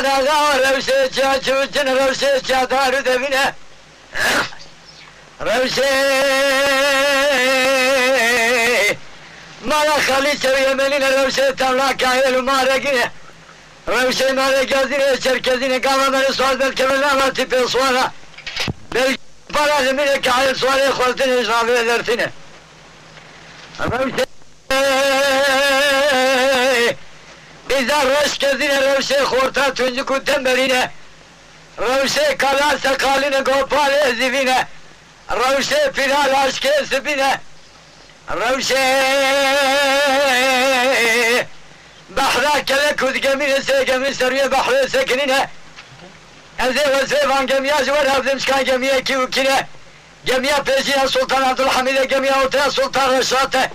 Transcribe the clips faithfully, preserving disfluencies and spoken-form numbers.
Axa rewşê çiya çûçin, rewşê çiya dar û devîne. Rewşê mala xalî çewî yemenîne, rewşê tevla kahêl û maregîne. Rewşê mala gezîne, çerkezîne, gava me li swar belkeve nava tîpê swara. Belkî para li min e kahêl swarê xwestinê ji navê dertîne. Rewşê Bizar reş kezîne, rewşê xorta tuncik û temberîne. Rewşê kala seqalîne, gopalê zîvîne. Rewşê pîra laşkê sibîne. Rewşê behra kelek û digemîne, sê gemî ser wê behrê sekinîne. Ez ê wesfê van gemiya ji we re bidim, çika gemiyekî û kîne. Gemiya pêşîn ya Sultan Abdulhamîd e, gemiya orta ya Sultan Reşat e.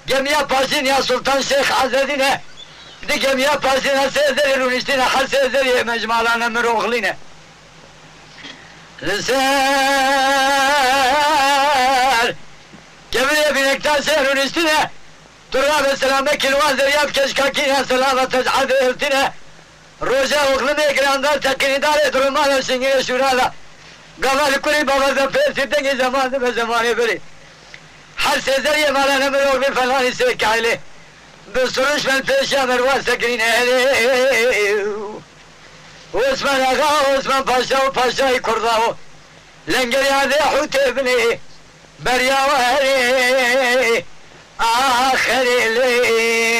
Gemiya paşîn ya Sultan Şêx Ezedîn e. Di gemiya paşîn her sê zerê rûniştîne, her sê zerê me ji mala Nemir oxlîne. Li ser kevirê bînektaşê rûniştîne, tu rabe selamekî li wan zeriya bike ji kakî ne, selama te ji erdê hiltîne. Roja oxlimê girandar teqînîdarê di romana Şingê Şûra de. Gava li kurî babaza pêsî dengê zeman dibe zemanê berê. Her sê zeriyê mala Nemir oxlî felanî sê kaylê. Bi suruş ben pêşiya merwa sekinîne. Osman Axa, Osman Paşa û Paşayî Kurda û lengerê erdê hûtê binê. Beriya werê axirê lê.